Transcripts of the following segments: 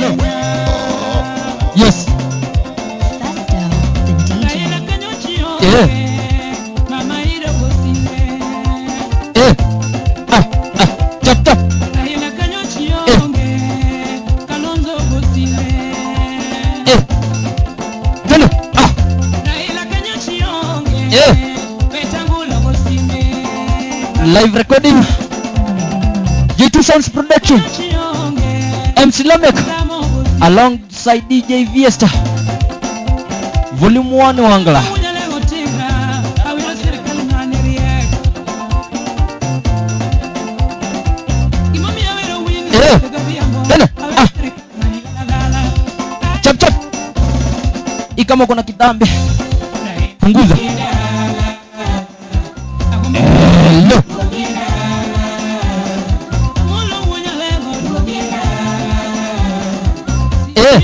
Hello. Yes. Festo, the DJ. Eh. Eh. Ah, ah. Chap chap. Eh. Eh. Tena. Ah. Eh. Live recording. G2 Sounds Production. MC Lameck alongside DJ Fiesta. Volume 1 Wangla. Eh. Tena. Ah. Chap chap. Ikama kuna kitambi. Punguza. Hello. Eh.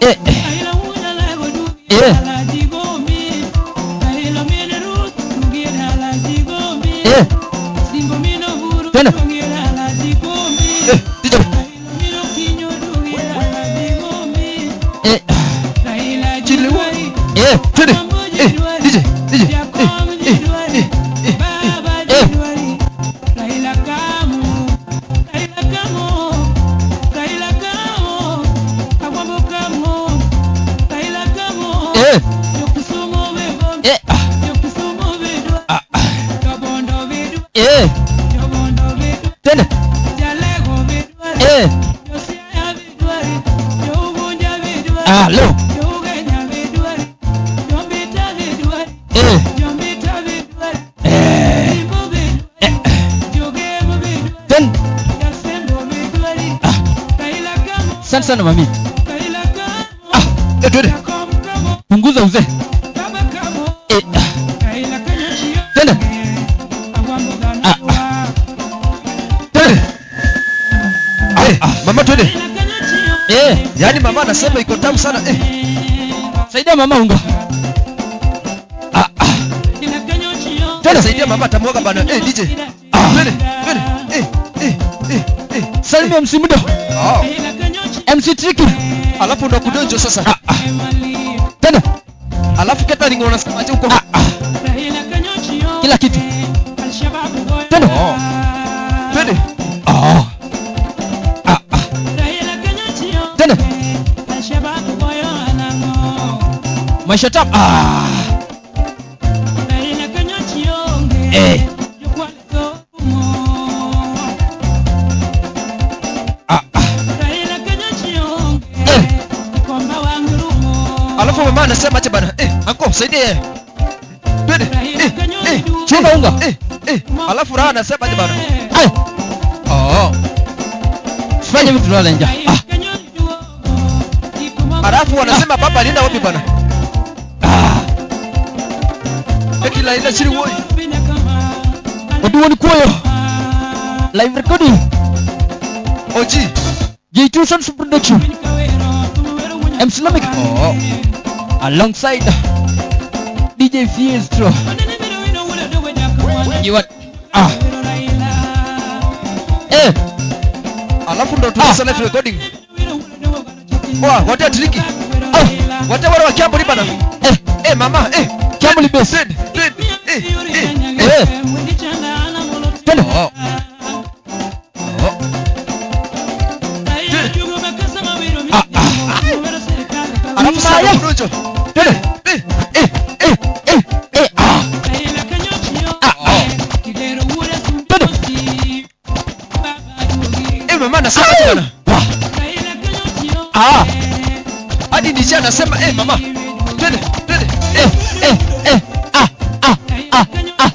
Eh. Eh. Eh. Tena. Eh, DJ. Eh. Eh, twende. Eh, DJ, DJ. Eh, eh, eh, eh, eh. Eh. Eh. Ah, ah. Eh. Tena. Eh. Hello. Eh. Eh. Eh. Ten. Ah. Sana sana mami. Ah, eh, twende. Punguza uzee. Eh. Tena. Ah. Twende. Eh, mama twende. Eh, Yaani mama anasema iko tamu sana. Eh, saidia mama unga. Ah, ah. Tena. Saidia mama atamwaga bana. Eh, DJ. Ah. Twende, twende. Eh, eh, eh, eh. Salimia MC Mudo. Ah. MC Tricky. Alafu ndo kudonjo sasa. Ah, ah. Tena. Alafu catering wanasema aje huko? Ah, ah. Kila kitu. Tena. Oh. Twende. Ah. Ah, ah. Tena. Maisha tamu. Ah. Eh. Ah, ah. Eh. Alafu mama anasema aje bana? Eh, anko saidia yeye. Twende. Eh, eh. Chunga unga. Eh, eh. Alafu raha anasema aje bana? Ai. Oh. Fanya vitu lala nja. Ah. Alafu wanasema baba alienda wapi bana? Ah. Eti la ila chiri woi. Oduoni kuoyo. Live recording. OG. J2 Sounds Production. MC Lameck Oh. alongside DJ Fiestro. You what? Ah. Eh. Alafu ndo tunasema live recording. Oa, wote triki. Ah. Wote wale wa Kiambu bana. Eh. Eh, mama, eh. Kiambu base. Twende, twende. Eh, eh. Eh. Tena. Oh. Oh. Ah, ah. Alafu sasa Maya. kudonjo. Tena. Eh, Eh, eh, eh, eh. Ah. Ah, ah. Tena. eh, mama anasema aje bana? Wah. Ah. Hadi DJ anasema eh, mama. Twende, twende. Eh, eh, eh. Ah, ah, ah, ah.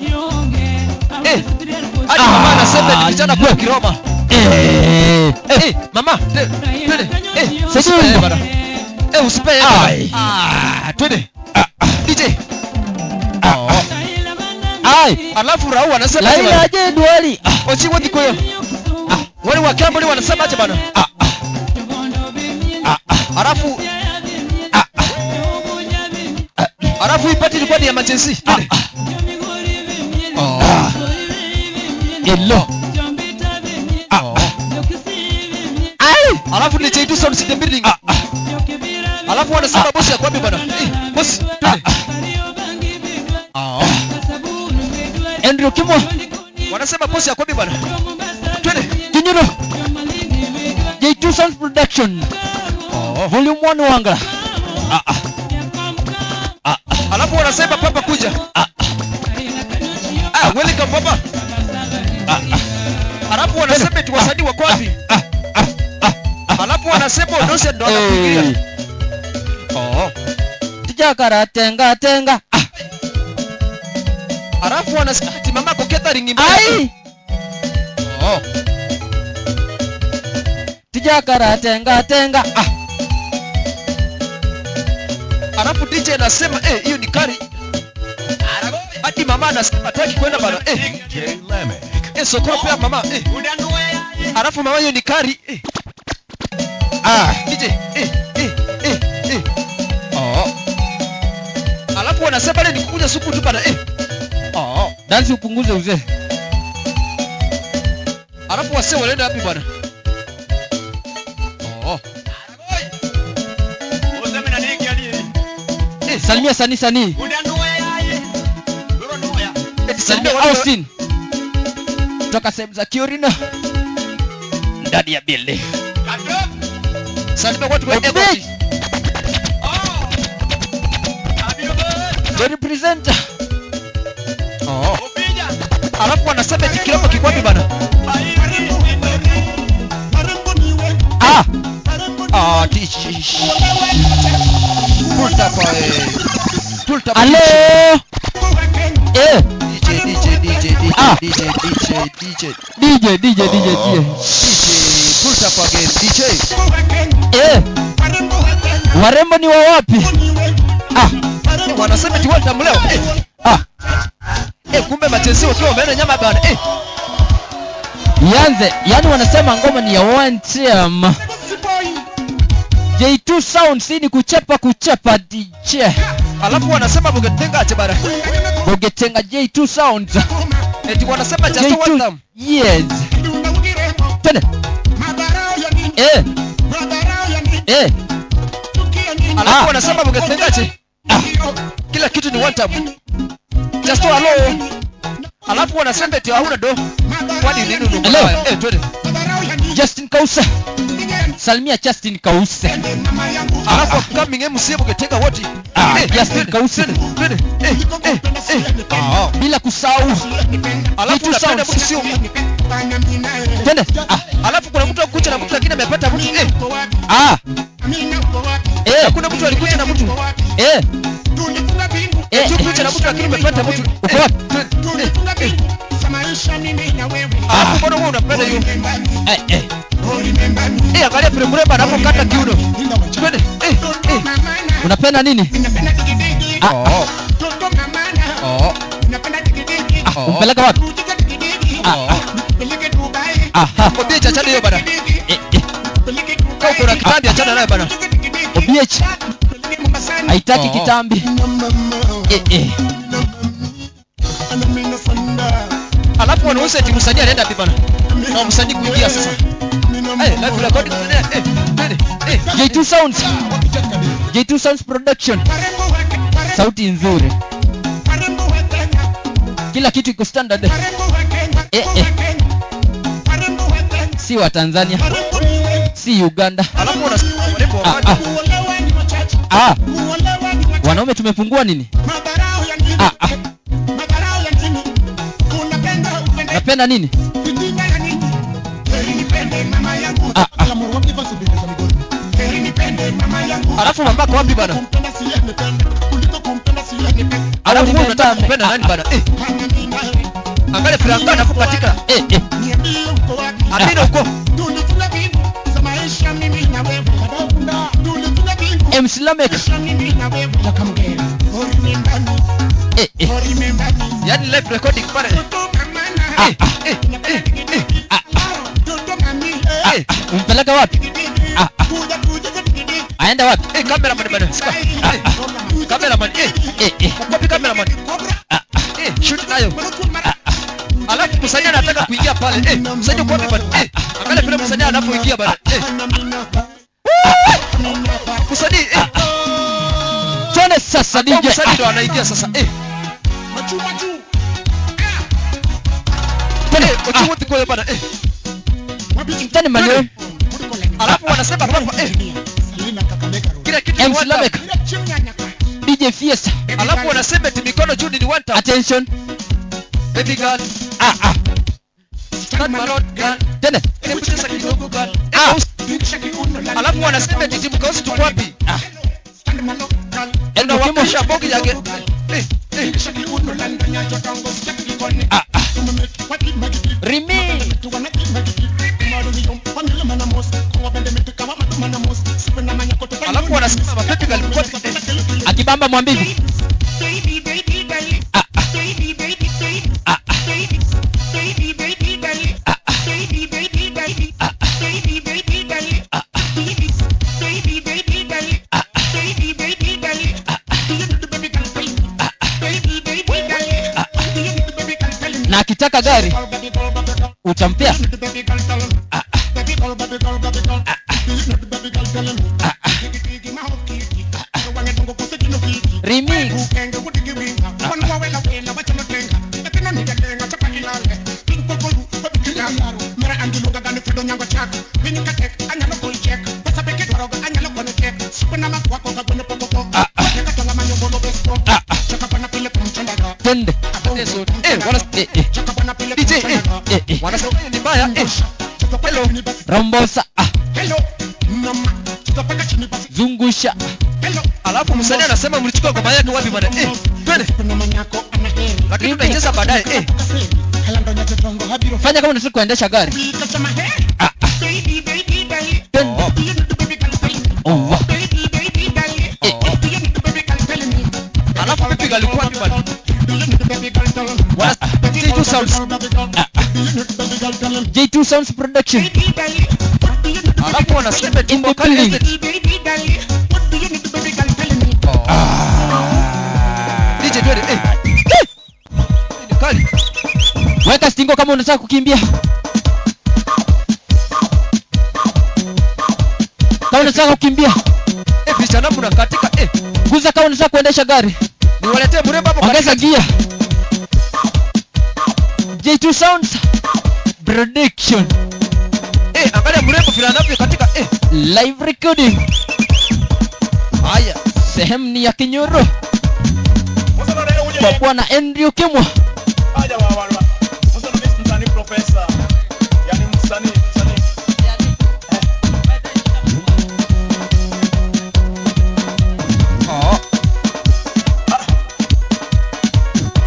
Eh. Hadi mama anasema Ah, ni vijana kwa Kiroma. Eh. Eh. Eh, mama, twende, twende. Eh, Sasa usipe unga. bana. Eh, usipe bana. Ai. Ah, twende. Ah, ah. DJ. Ah, Oh. Ai. Alafu Rau anasema aje Laila bana? aje duali. Ah. Ochi wodi koyo. Ah. Wale wa Kiambu wanasema aje bana? Ah, ah. Ah, ah. Alafu Ah, ah. alafu hii party ilikuwa ni emergency. Ah, Twende. ah. Oh. Hello. Ah, Oh. ah. Alafu ni J2 Sound in the building. Alafu wanasema bosi akwambia bana. Bosi, twende. Andrew Kimwa. Wanasema bosi akwambia bana. Twende. Kinyuro. J2 Sound Production. Volume 1 Wangala. Alafu wanasema papa kuja. Welcome papa. Alafu wanasema eti wasanii wako wapi? Alafu wanasema Odose ndo anafikiria. Tijakara tenga tenga. Alafu wanasema eti mama ko catering imbe. Ai. Tijakara tenga tenga. Alafu DJ anasema hiyo ni kari. Hadi mama anasema hataki kwenda bana. Sokoro pia mama. Alafu mama hiyo ni kari. DJ. Alafu wanasema leo nikukuja supu tu bana. Dansi upunguze uzee. Alafu wase wanaenda wapi bana? Salimia sani sani. Salimia Austin. Toka sehemu za Kiorino. Ndani ya building. Salimia watu wa Equity. The representer. Alafu wanasema eti kiromo kiko wapi bana? DJ. Pull tap. Pull tap. Hello. DJ DJ DJ DJ DJ DJ DJ DJ DJ DJ pull tap again DJ. Warembo ni wa wapi? Wanasema eti welcome leo. Kumbe machezi wakiwa wameenda nyama bana. Ianze, yani wanasema ngoma ni ya one team. J2 Sound si ni kuchepa kuchepa DJ. Alafu wanasema Bogetenga ache bana. Bogetenga J2 Sound. Eti wanasema just one time. Yes. Tende. Alafu wanasema Bogetenga ache. Kila kitu ni one time. Just hello. Alafu wanasema eti hauna do. Kwani nini unaona? Twende. Justin Kausa. Salimia Justin Kausa. Alafu coming MC Bogetenga wote. Justin Kausa. Twende. Bila kusahau. Alafu unapenda mtu sio. Twende. Alafu kuna mtu akuja na mtu lakini amepata mtu. Kuna mtu alikuja na mtu. Mtu na mtu lakini umepata mtu. Uko wapi? Alafu mbona wewe unapenda hiyo? Angalia pere bana hapo kata kiuno. Twende. Unapenda nini? Umpeleka wapi? Obiech achana hiyo bana. Kama kuna kitambi achana naye bana. Obiech haitaki kitambi. Alafu wanauza eti msanii anaenda wapi bana? Na msanii kuingia sasa. Live recording. J2 Sounds. J2 Sounds Production. Sauti nzuri. Kila kitu iko standard. Si wa Tanzania, si Uganda. Alafu wanasema Wanaume tumepungua nini? Napenda nini? Alafu mamako wapi bana? Alafu unataka kupenda nani bana? Angalia Franka anapo katika. Amina uko. MC Lamek. Yani live recording pale. Umpeleka wapi? Aenda wapi? Cameraman bana. Cameraman. Wapi cameraman? Shoot nayo. Alafu Msanii anataka kuingia pale. Msanii uko wapi bana? Angalia vile msanii anapoingia bana. Msanii Twende sasa DJ. Msanii ndo anaingia sasa. Twende. Ochiwo kwa bana. Twende manyo. Alafu wanasema hapa kila kitu ni MC one time. Lamek. DJ Fiesta. Alafu wanasema eti mikono juu ni one time. Attention. Baby girl, Ah ah. stand my girl. Twende. Hebu cheza kidogo girl. Ah. Alafu wanasema eti timu kausi tuko wapi? Ah. Elmo Kimo. Tunawapisha bogi yake. Ah ah. Rimi. Alafu wanasema mapepe girl mko wapi? Akibamba mwambivu. Ah ah. Ah ah. Ah ah. Ah ah. Ah ah. Ah ah. Ah ah. Ah ah. Na akitaka gari utampea. Ah ah. Ah ah. Ah ah. Remix. Ah ah. Ah ah. Twende. Wana DJ wanasema ni mbaya. Hello. Rombosa. Ah. Zungusha. Alafu msanii anasema mlichukua ngoma yake wapi bana? Twende. Lakini tutaicheza baadaye. Fanya kama unataka kuendesha gari. Ah ah. Twende. Oh. Alafu pipi alikuwa wapi bana? Wana J2 Sounds. Ah ah. J2 Sounds Production. Alafu wanasema In tumbo the kali. building. DJ twende. Ni kali. Weka stingo kama unataka kukimbia. Kama unataka kukimbia, Vijana mnakatika. Guza kama unataka kuendesha gari. Niwaletee mrembo hapo. Ongeza gia. J2 Sounds Production. Angalia mrembo vile anavyo katika. Live recording. Haya. Sehemu ni ya Kinyoro kwa bwana Andrew Kimwa.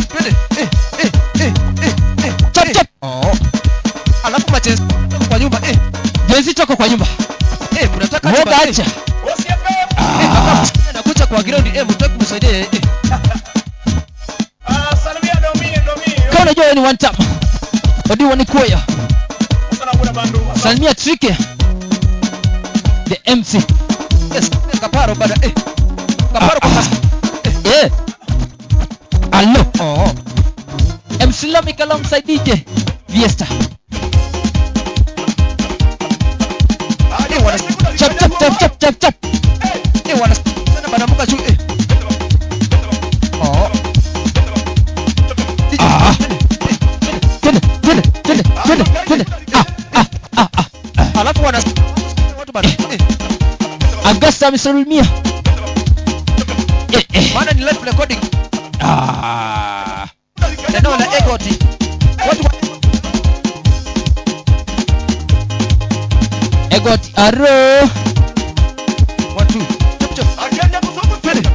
Twende. Chap chap. Alafu machezo kwa nyumba. Jezi toko kwa nyumba. Mnataka Woga bana, acha. Kaka anakuja kwa ground. Mtaki msaidie. Kama unajua wewe ni one tap. Odi wani kwaya. Salimia Trike. The MC. Yes, Kaparo bana. Kaparo kwa kasi. Allo. MC Lamek alongside DJ Fiesta. Wana Chap chap chap chap chap chap. Wana sana banamuka juu. Ah. Twende twende twende twende twende. Ah ah ah ah. Alafu wana watu bana. Augusta amesalimia. Maana ni live recording. Ah. Eneo la Egoti. Watu Egot aro. Watu. Chop chop. Twende.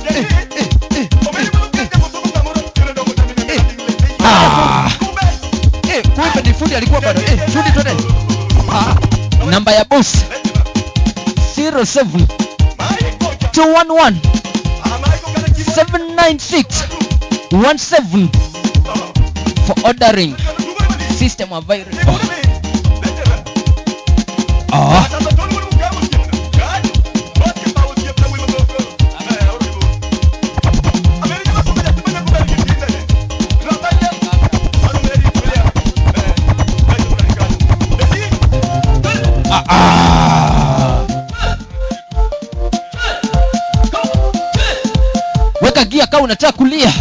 Ah. Kumbe ni fundi alikuwa bado. Fundi twende. Ah. Namba ya boss 07 211 796 17 for ordering system available. Ah. unataka kulia.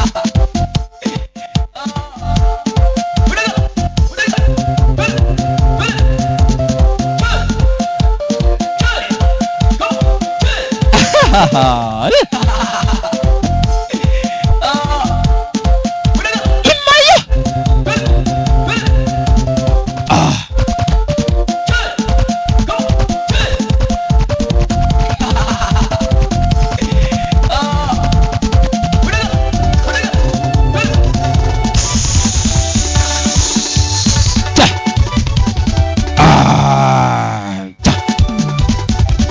Imaya.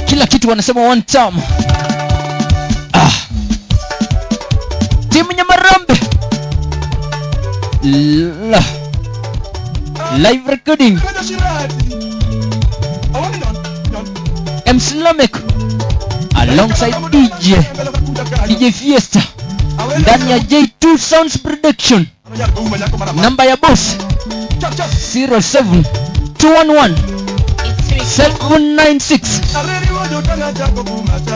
Kila kitu wanasema one time. Timu Nyamarambe live recording MC Lameck alongside DJ Fiesta ndani ya J2 Sounds Production. Namba ya boss 07211 796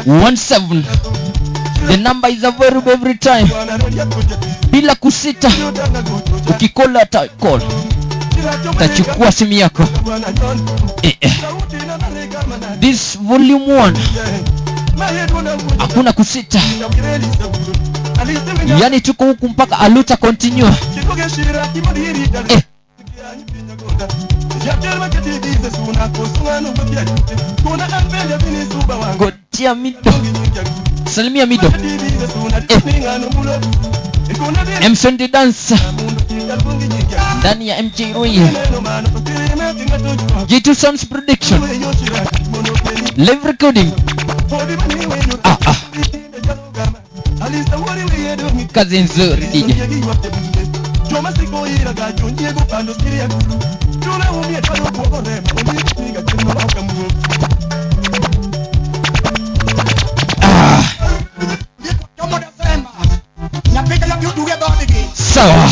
17. The number is available every time. Bila kusita, ukikola ta call, tachukua simu yako. This volume 1 hakuna kusita. Yani tuko huku mpaka aluta continue. Gotia Mido. Salimia Mido. MC the Dancer ndani ya MJ Roy. J2 Sounds Production live recording. Kazi nzuri DJ. Sawa.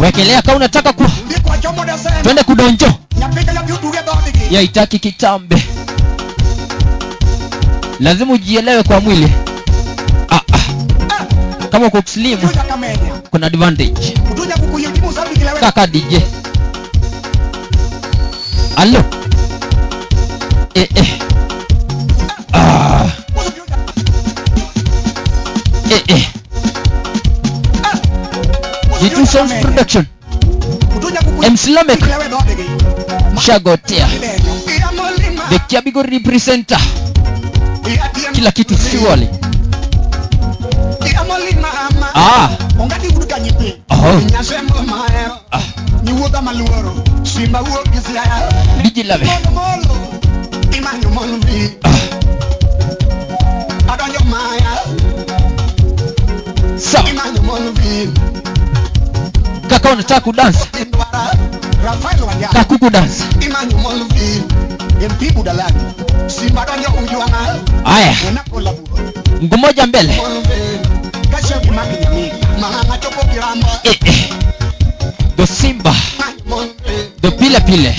Wekelea kama unataka ku twende kudonjo. Ya itaki kitambe. Lazima ujielewe kwa mwili. Kama uko slim kuna advantage. Kaka DJ. Allo. J2 Sounds Production. MC Lameck Shagotea, the Kiabigo representer. Kila kitu surely. DJ Lameck. Sawa. Kaka unataka kudance? Kakuku dance. Aya. Mguu moja mbele. The Simba. The Pile Pile.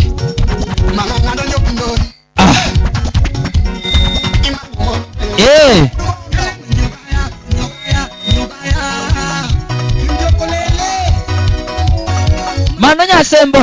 Manonya Sembo.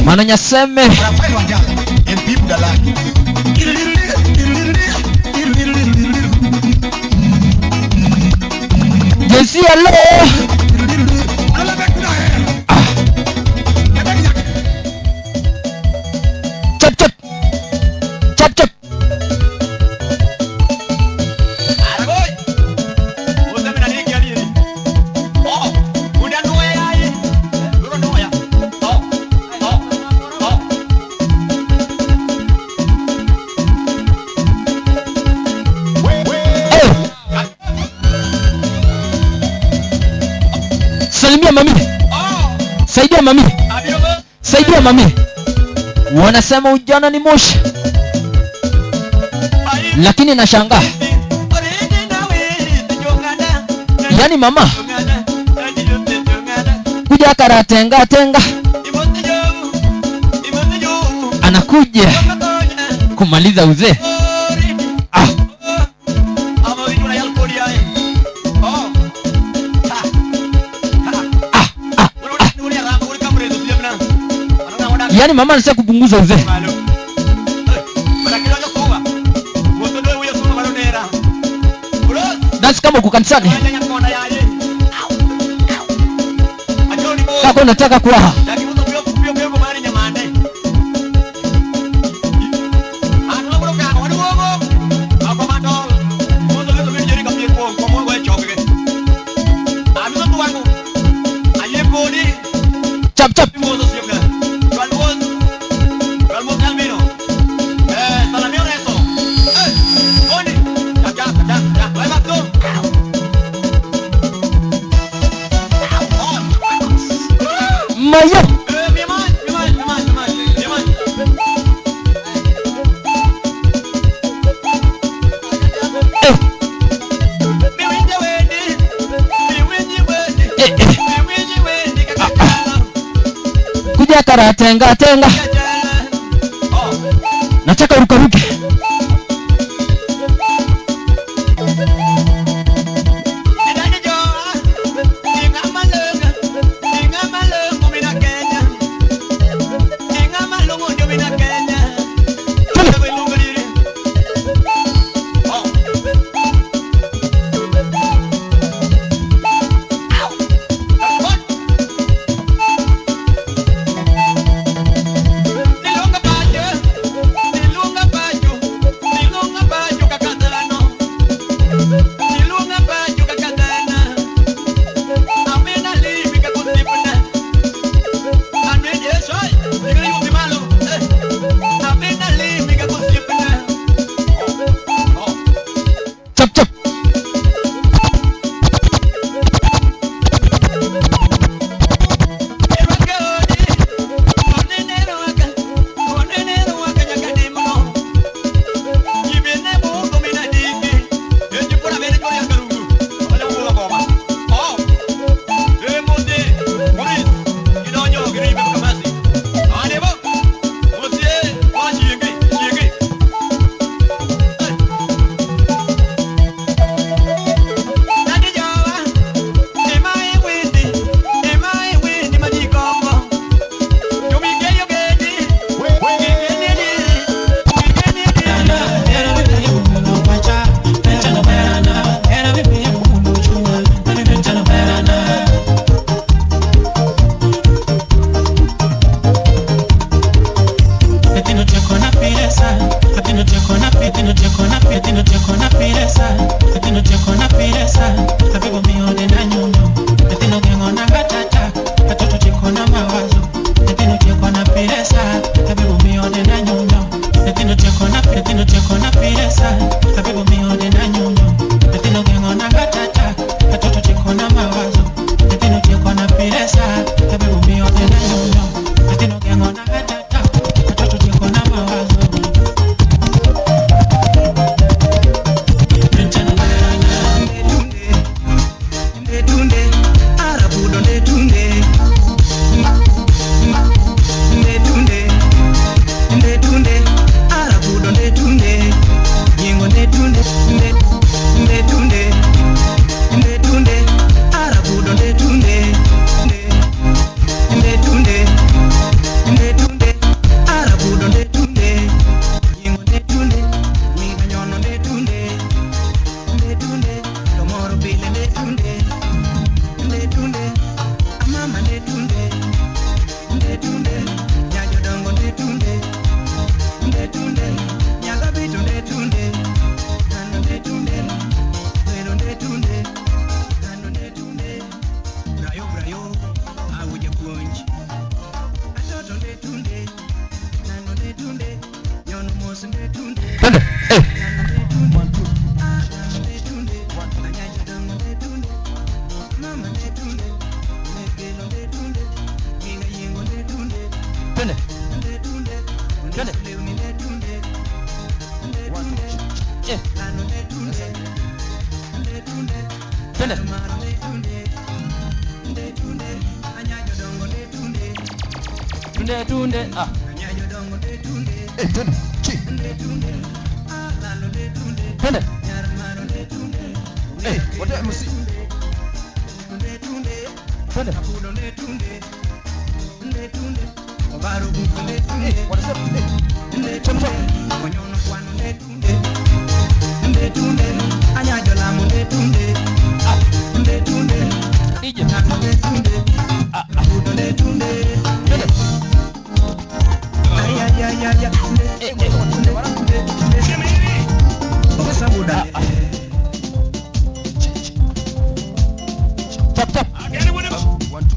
Manonya Seme. Jesse, hello. Chap chap. Chap chap. Saidia mami. Saidia mami. Wanasema ujana ni moshi. Lakini nashangaa. Yaani mama kuja karatenga tenga, anakuja kumaliza uzee. Ah. Ah, ah, ah. Yaani mama anataka kupunguza uzee. Dance kama uko kanisani. Kaka unataka kulaha. Chap chap. Maya. Kuja karatenga tenga. Nataka urukaruke. Chap chap. Twende. Tunde tunde ah. Twende. Chi. Twende. Wote MC. Twende. Wanasema chap chap. DJ. Chap chap. 1 2.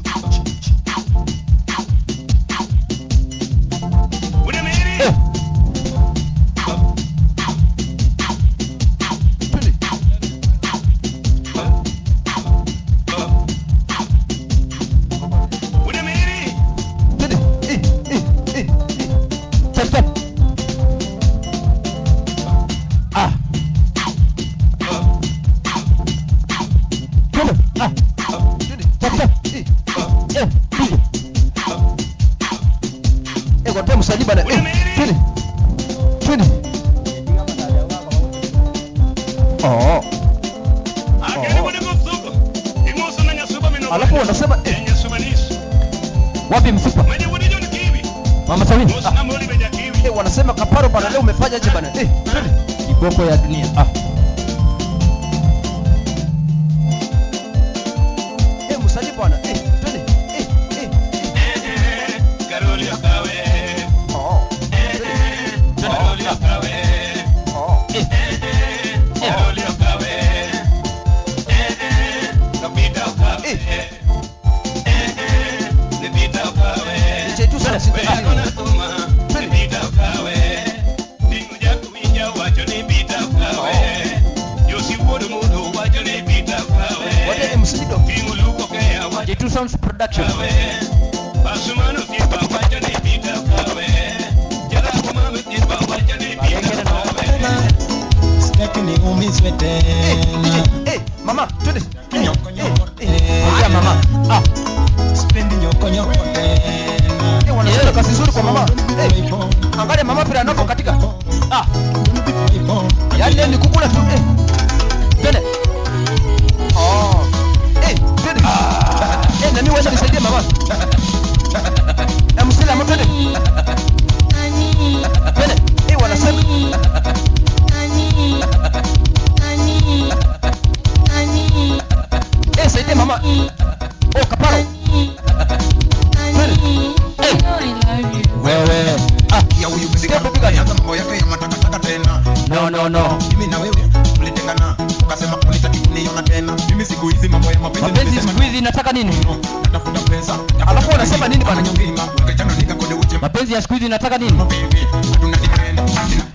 Chap chap. Ah. Twende. Ah. Chap chap. DJ. Kwa msanii bana. Twende. Twende. Oh. Alafu wanasema Wapi mfupa? Mama Samia. Wanasema kaparo bana leo umefanya aje bana? Twende. Kiboko ya dunia. Ah. Msanii bana. Twende. Oh. Oh. Chetu sana Wote MC do. J2 Sounds Production. Mama, twende. Ongea mama. Ah. Wanasema kazi nzuri kwa mama. Angalia mama pia anako katika. Ah. Yaani ni kukula tu. Twende. Oh. Twende. Na mimi wacha nisaidie mama. Msila mama twende. Twende. Wanasema saidia mama. Oh, kaparo. Wewe. Ah, ya huyu bibi mambo yake ya matakataka tena. No no no. Mimi na wewe tulitengana, ukasema unitaki kuniona tena. Mimi siku hizi mambo ya mapenzi. Mapenzi siku hizi nataka nini? Natafuta pesa. Alafu wanasema nini bana? Mapenzi ya siku hizi nataka nini?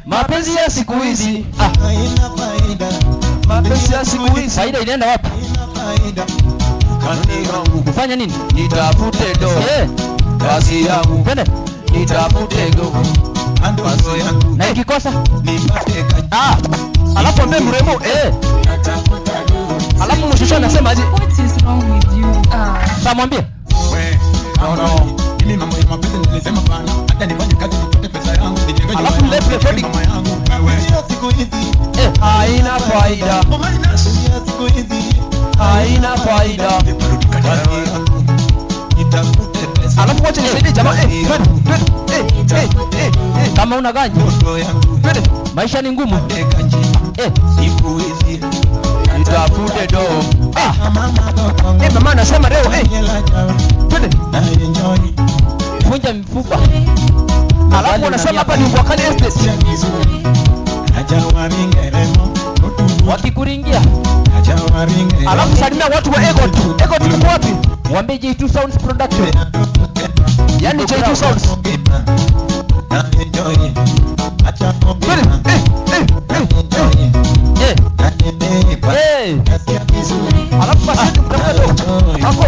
Mapenzi ya siku hizi. Ah. Haina faida. Mapenzi ya siku hizi. Faida inaenda wapi? Haina faida. Kufanya nini? Nitafute do. Kazi yangu. Twende. Nitafute go. Ndoto yangu. Na ikikosa? Nipate kazi. Ah. Alafu ambaye mremo Alafu mshusha anasema aje? What is wrong with you? Ah. Sasa mwambie. We. No no. Mimi mambo ya mapenzi nilisema bana. Hata nifanye kazi nipate pesa yangu. Nijenge Alafu left recording mama yangu. Wewe. Siku hizi. Haina faida. Siku hizi. Haina faida. Nitafute pesa. Alafu wacha nisaidie jamaa. Kama una ganja. Twende. Maisha ni ngumu. Siku hizi. Nitafute do. Mama anasema leo Twende. Vunja mifupa. Alafu wanasema hapa ni Mbwakali Estate. Wakikuringia. Alafu salimia watu wa Egot. Egot mko wapi? Mwambie J2 Sounds Production. Yaani J2 Sounds. Alafu basi mtafuta do. Hapo.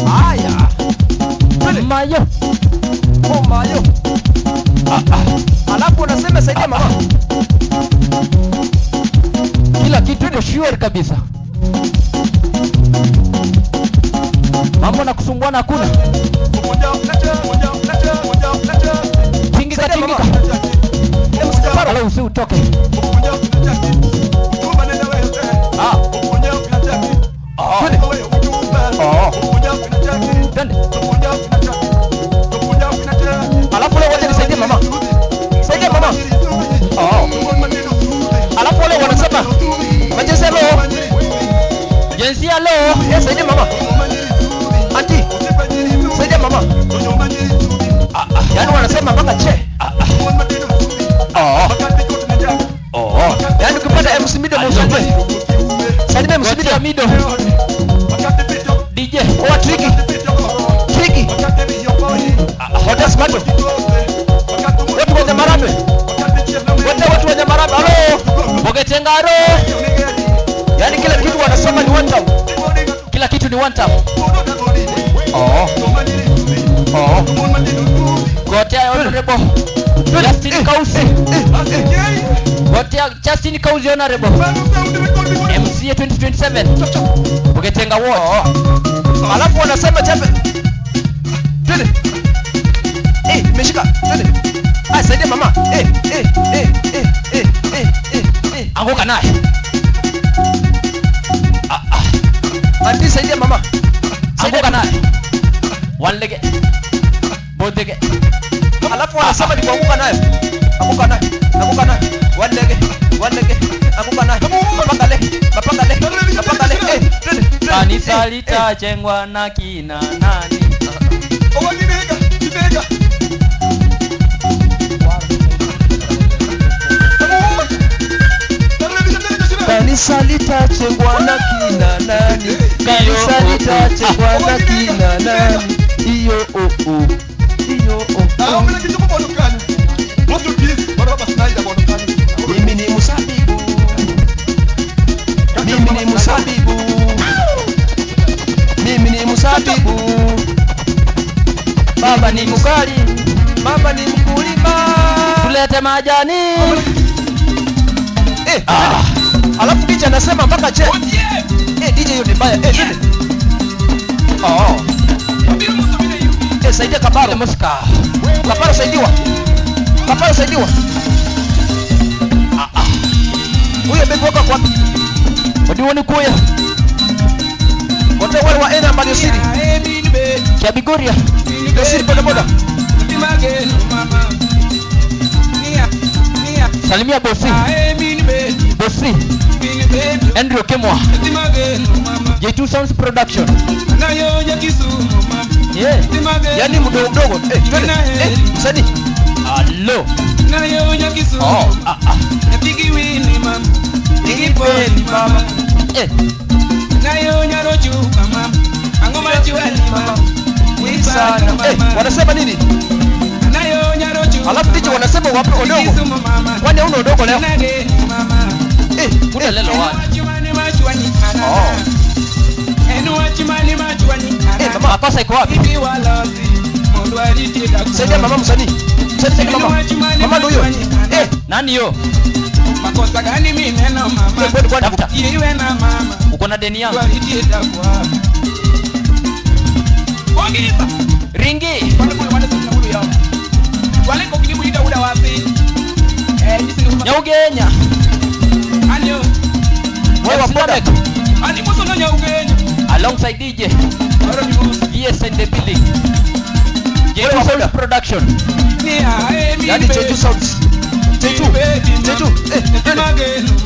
Haya. Mayo. Wayo. Alafu unasema saidia mama. Kila kitu iko sure kabisa. Mambo na kusumbuana hakuna. Tingika tingika. Wala usiutoke. Alafu leo wacha nisaidie mama. Saidia mama. Alafu wale wanasema majese lo. Jensia lo. Yes, saidia mama. Auntie. Saidia mama. Yaani wanasema mpaka che. Yaani ukipata MC Mido mzuri. Saidia MC Mido. Mido. DJ. Oh, tricky. Tricky. Hotel Smato. Watu wa Nyamarambe. Wote watu wa Nyamarambe. Halo. Bogetengaro. Yaani kila kitu wanasema ni one time. Kila kitu ni one time. Gotea honorable Justin Kausi. Gotea Justin Kausi honorable MCA 2027. Bogetenga ward. Alafu wanasema chape. Twende. Imeshika. Twende. Ah, saidia mama. Anguka naye. Andi saidia mama. Anguka naye. One leg. Both leg. Alafu wanasema ni kuanguka naye. Anguka naye. Anguka naye. One leg. One leg. Anguka naye. Mapaka le. Mapaka le. Mapaka le. Twende. Kanisa litajengwa na kina nani? Kanisa litajengwa na kina nani? Kanisa litajengwa na kina nani? Iyo o o. Iyo o o. Mimi ni msabibu. Mimi ni msabibu. Mimi ni msabibu. Baba ni mkali, mama ni mkulima. Tulete majani. Alafu DJ anasema mpaka che. DJ hiyo ni mbaya. Twende. Saidia Kaparo. Mosca. Kaparo saidiwa. Kaparo saidiwa. Huyo bebe wako kwa wapi? Odiwoni kuya. Wote wale wa ena mbali usiri. Kiabigoria. Usiri boda boda. Salimia bosi. Bosi. Andrew Kemwa. J2 Sounds Production. Yeah. Yaani mdogo mdogo. Twende. Msanii. Hello. Wanasema nini? Alafu DJ wanasema wapi odogo? Kwani huna odogo leo? Kuna lelo wapi? Mama makosa iko wapi? Saidia mama msanii. Saidia mama. Mama ndio huyo. Nani yo? Makosa gani mimi neno mama? Iwe na mama. Uko na deni yangu. Ringi. Nyaugenya. Wewe boda. Alongside DJ. Yes in the building. J2 Sounds Production. Yaani J2 Sounds. J2. J2.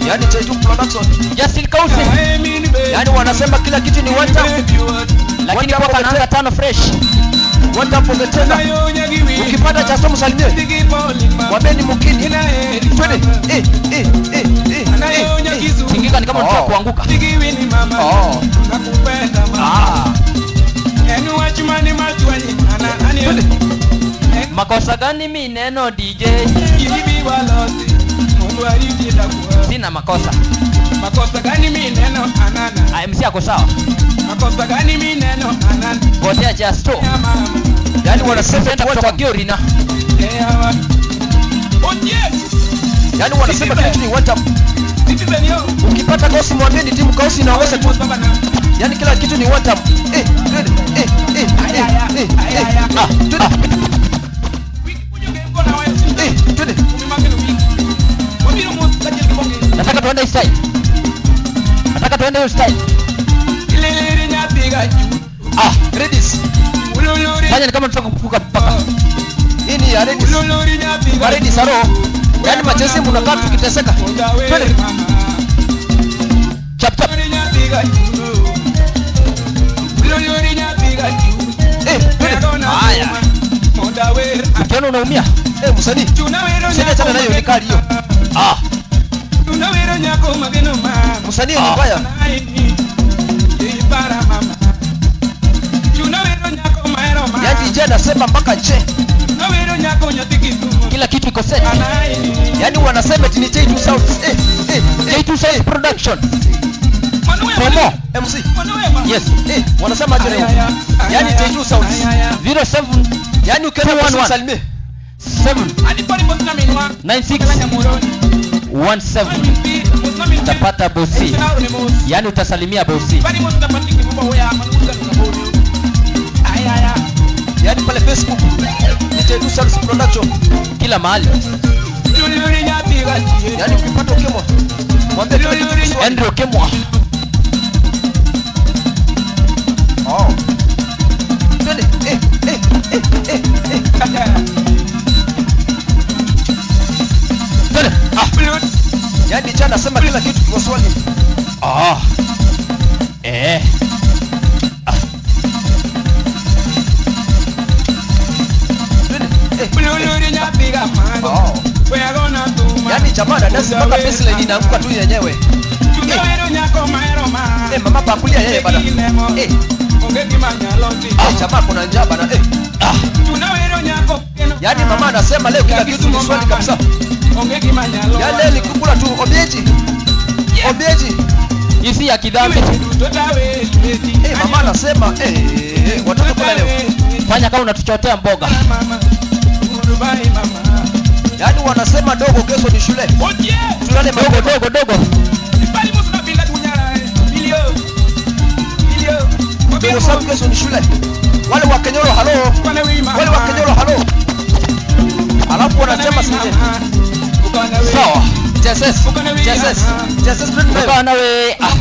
Yaani J2 Production. Justin Kausi. Yaani wanasema kila kitu ni one time. Lakini kwa kanaanga tano fresh. One time for the tender. Ukipata cha somo salimie. Mwambie ni mukini. Twende. Tingika ni kama unataka kuanguka. Makosa gani mimi neno DJ? Sina makosa. Makosa gani mimi neno anana? MC ako sawa. Makosa gani mimi neno anana? Gotea just to. Yaani wanasema Kutoka Giorina. Yaani wanasema kila kitu ni one time. Ukipata kosi mwambie ni timu kosi inaongoza tu. Yaani kila kitu ni one time. Eh, eh, eh, eh, eh, eh. Ah, twende. Eh, twende. Nataka tuende style. Nataka tuende hiyo style. Ah, ladies. Fanya ni kama tunataka kuvuka mpaka. Hii ni ya ladies. Ladies aro. Yaani machesi mnakaa tukiteseka. Twende. Chap chap. Eh, twende. Haya. Ukiona unaumia. Eh, msanii. Msanii achana nayo ni kali hiyo. Ah. Msanii ni mbaya. Yaani je anasema mpaka che. Kila kitu iko set. Yaani wanasema eti ni J2 Sounds. Eh, eh, J2 Sounds Production. For more. MC. Yes. Eh, wanasema aje leo? Yaani J2 Sounds. 07 Yaani ukienda 211. kwa salimie. 7 96 17 utapata bosi. Yaani utasalimia bosi. Yaani pale Facebook ni J2 Sounds Production. Kila mahali. Yaani ukipata ukimwa mwambie kila kitu kiswahili. Andrew Kemwa. Oh. Twende. Eh, eh, eh, eh, eh. Twende. Ah. Yaani jana nasema kila kitu kwa swali. Ah. Eh. Twende. Eh. Oh. Yaani jamaa anadasi mpaka baseline inaanguka tu yenyewe. Eh, mama pakulia yeye bana. Eh. Ah, jamaa kuna njaa bana. Eh. Ah. Yaani mama anasema leo kila kitu ni swali kabisa. Yaani leo ni kukula tu obieji. Obieji. Hii ya kidhambi. Eh, mama anasema eh watoto kula leo. Fanya kama unatuchotea mboga. Yaani wanasema dogo kesho ni shule. Tulale Dogo dogo dogo. Dogo sababu kesho ni shule. Wale wa Kenyoro halo. Wale wa Kenyoro halo. Alafu wanasema sije. Sawa. Jesus. Jesus. Jesus. Ukawa nawe. Ah.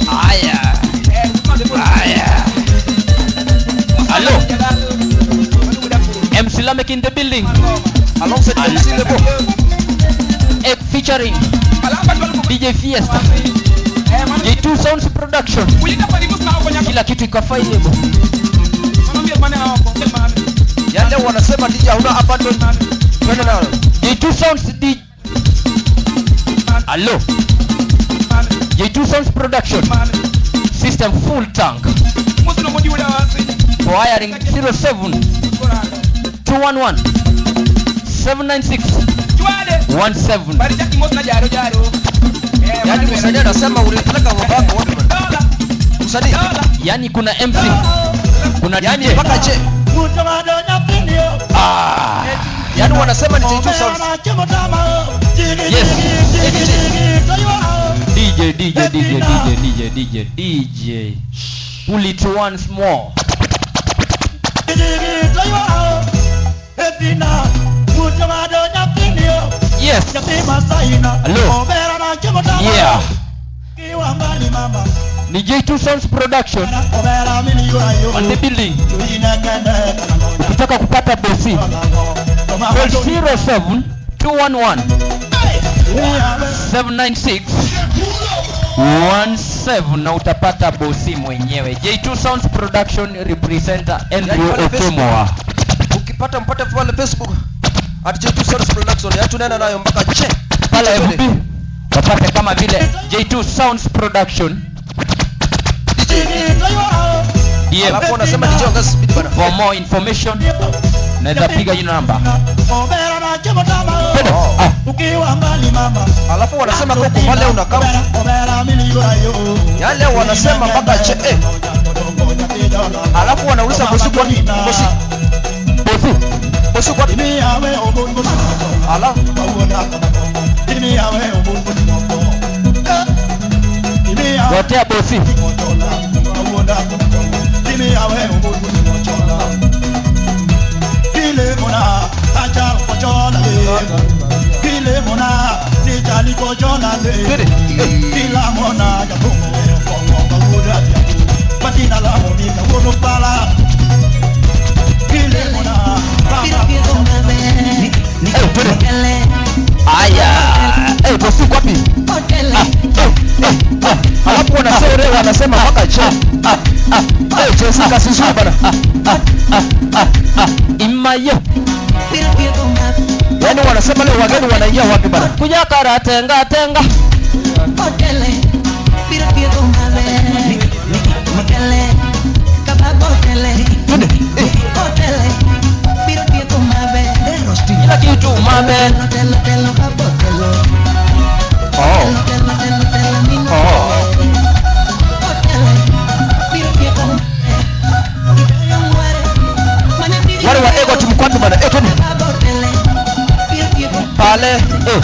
Haya. Haya. Hello. MC Lameck in the building. Alongside MC Lebo. Featuring DJ Fiesta. J2 Sounds Production. Kila kitu iko available. Yaani leo wanasema DJ hauna abandon. Twende nalo. J2 Sounds DJ. Hello. J2 Sounds Production. System full tank. For hiring 07 211 796 17. Yaani msanii anasema ulipeleka babako wapi bana? Msanii. Yaani kuna MC. Kuna Yaani DJ. mpaka che. Ah. Yaani wanasema ni J2 Sounds. Yes. DJ DJ DJ DJ DJ DJ DJ. Pull it once more. Yes. Hello. Yeah. Ni J2 Sounds Production on the building. Ukitaka kupata bosi call 07 211 796 17 na utapata bosi mwenyewe. J2 Sounds Production representer Andrew Okemoa. Ukipata mpate pale Facebook at J2 Sounds Production. Yaani tunaenda nayo mpaka che. Pale FB wapate kama vile J2 Sounds Production. DM. Alafu wanasema DJ ongeza speed bana. For more information naweza piga hiyo namba. Oh. Alafu wanasema kwa pale unakaa. Yale wanasema mpaka che. Eh. Alafu wanauliza bosi kwa bosi. Bosi. Bosi kwa ala. Gotea bosi. Aya. Eh, bosi wapi? Alafu wanasema wanasema mpaka che. Eh, Jessica sisi bana. Imayo. Yaani wanasema leo wageni wanaingia wapi bana? Kuja karatenga tenga. Kila kitu mame. Oh. Oh. Wale wa ego tumkwapi bana? Eh, twende. Pale, eh.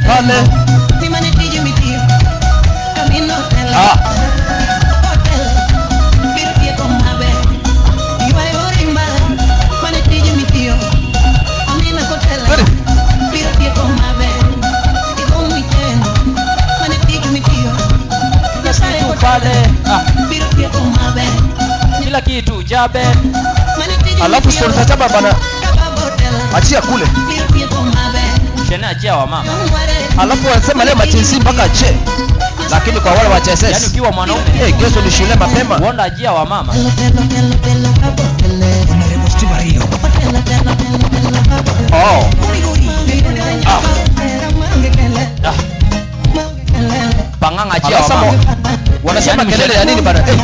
Pale. Ah. Pale. Ah. Kila kitu jabe. Alafu sponsor chapa bana. Achia kule. Shena achia wa mama. Alafu wanasema leo machinzi mpaka che. Lakini kwa wale wa JSS. Yaani ukiwa mwanaume. Eh, kesho ni shule mapema. Uonda ajia wa mama. Oh. Ah. Ah. Panganga achia wa mama. Wanasema kelele ya nini bana? Eh.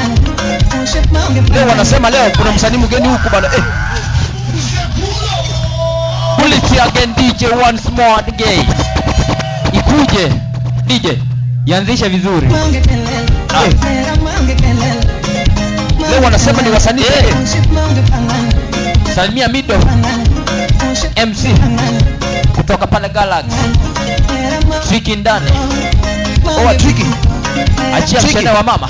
Leo wanasema leo kuna msanii mgeni huku bana. Eh. Bullet again DJ once more again. Ikuje DJ ianzishe vizuri. Eh. Leo wanasema ni wasanii. Eh. Salimia Mido MC kutoka pale Galaxy. Tricky ndani. Oh, Tricky. Achia mshene wa mama.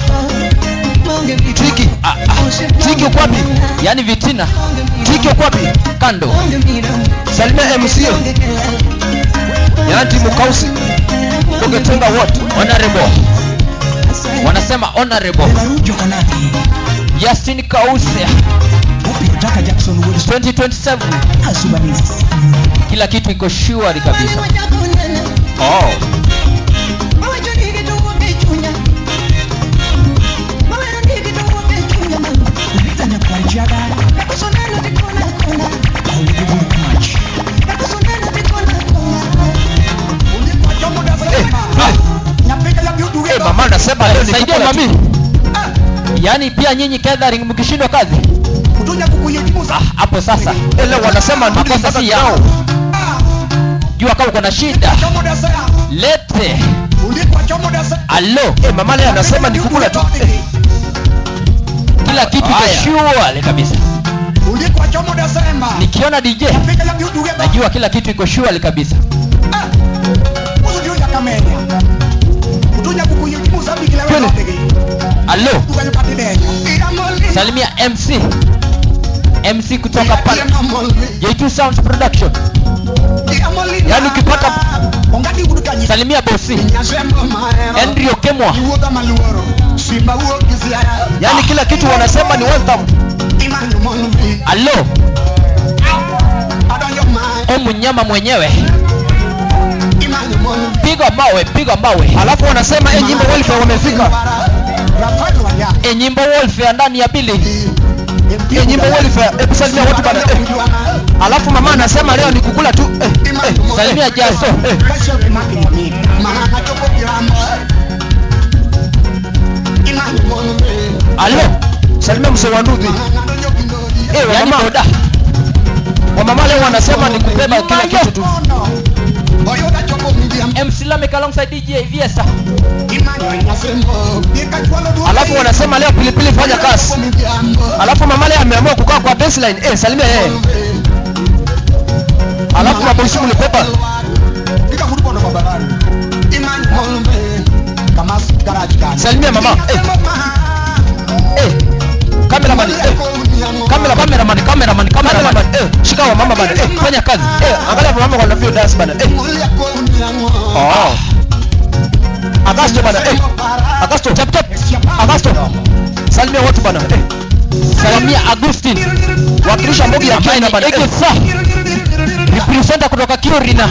Tricky. Ah, ah. Tricky uko wapi? Yaani vitina. Tricky uko wapi? Kando. Salimia MC. Yaani Mukausi. Uketenga wote. Honorable. Wanasema honorable. Justin Kausi. 2027. Kila kitu iko sure kabisa. Oh. Eh, mama nasema leo Saidia mami. Yaani pia nyinyi gathering mkishindwa kazi. Hapo sasa. Leo wanasema makosa si yao. Jua kama uko na shida. Lete. Alo. Eh, mama leo anasema ni kukula tu. Kila kitu iko sure kabisa. Nikiona DJ najua kila kitu iko sure kabisa. Alo. Salimia MC. MC kutoka pale J2 Sounds Production. Yaani ukipata salimia bosi Henry Okemwa. Yaani kila kitu wanasema ni welcome. Alo. Omunyama mwenyewe. Piga mawe, piga mawe. Alafu wanasema nyimbo welfare wamefika. Nyimbo welfare ndani ya bili. Nyimbo welfare, hebu salimia watu bana. Alafu mama anasema leo ni kukula tu. Salimia Jaso. Alo, salimia mzee wa Ndudhi. Yaani boda. Wamama leo wanasema ni kubeba kila kitu tu. MC Lameck alongside DJ Viesa. Alafu Alafu wanasema leo pilipili fanya kazi. Alafu mama leo ameamua kukaa kwa baseline. Salimia yeye. Alafu mabosi mlipepa. Salimia mama. Cameraman. Cameraman, cameraman, cameraman. Shika wa mama bana. Fanya kazi. Angalia mama kwa nafio dance bana. Oh. Agasto bana. Agasto Chap chap. Agasto. Salimia watu bana. Salimia Agustin. Wakilisha mbogi ya China bana. Eke-sa. Representer kutoka Kiorina.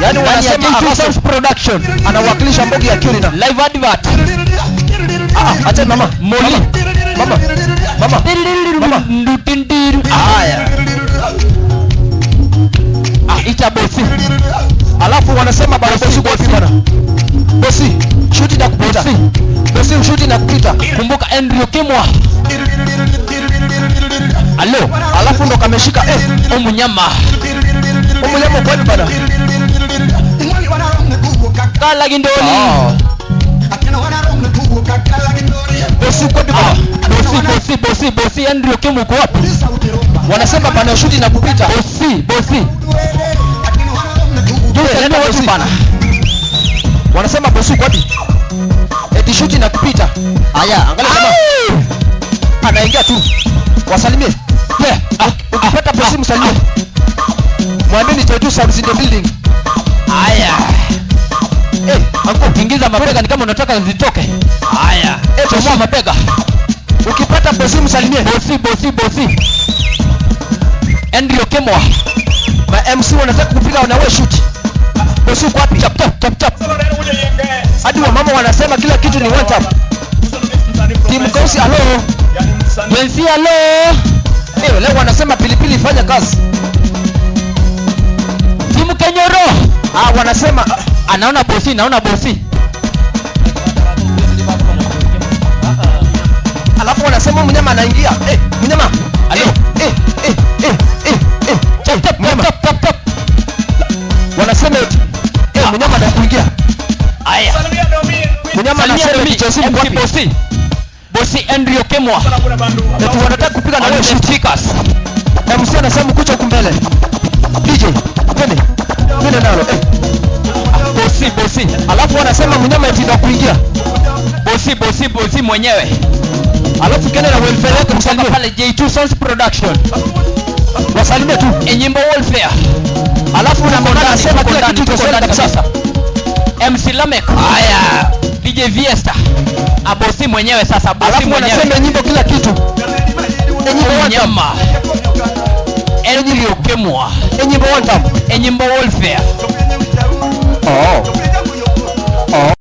Yaani wanasema J2 Agasto Sounds Production. anawakilisha mbogi ya Kiorina. Live advert. Acha mama. Moli. Mama. Mama. Mama. Ndutindiru. Haya. Ita bosi. Alafu wanasema bana bosi kwa bana. Bosi, shuti na kupita. Bosi, shuti na kupita. Kumbuka Andrew Kimwa. Alo, alafu ndo kameshika Omunyama. Omunyama kwa bana. Kala gindoli. Bosi kwa bana. Bosi, bosi, bosi, bosi Andrew Kimwa uko wapi? Wanasema bana shuti na kupita. Bosi, bosi. Nenda bosi bana. Wanasema bosi kwa wapi? Eti shuti na kupita. Haya, angalia kama anaingia tu. Wasalimie. Yeah. Ukipata bosi msalimie. Mwambie ni J2 Sounds in the building. Haya. Anko Ingiza mabega ni kama unataka zitoke. Haya. Chomoa mabega. Ukipata bosi msalimie. Bosi, bosi, bosi. Andrew Kimwa. Ma MC wanataka kupiga na wewe shoot. Bosi uko wapi? Chap chap chap chap. Hadi wa mama wanasema kila kitu ni one tap. Team Kosi alo. Wensi alo. Leo wanasema pilipili fanya kazi. Team Kenyoro. Wanasema anaona bosi, naona bosi. Alafu wanasema mnyama anaingia. Mnyama. Alo. Chap chap chap chap chap. Wanasema eti mnyama anakuingia. Aya. Mnyama anasema eti MC bosi. Bosi Andrew Kimwa. Eti wanataka kupiga na wewe speakers. MC anasema kucha huku mbele. DJ, twende. Twende nalo. Bosi, bosi. Alafu wanasema mnyama eti ndo kuingia. Bosi, bosi, bosi mwenyewe. Alafu kene na welfare yake msalimie pale J2 Sounds Production. Wasalimie tu. Enyimbo welfare. Alafu na mbona anasema kila kitu iko sawa kabisa. MC Lamek. Haya. DJ Fiesta. Abosi mwenyewe sasa, bosi Alafu mwenyewe. wanasema nyimbo kila kitu. Enyimbo nyama. Andrew Kimwa. Enyimbo one time. Enyimbo welfare. Oh. Oh.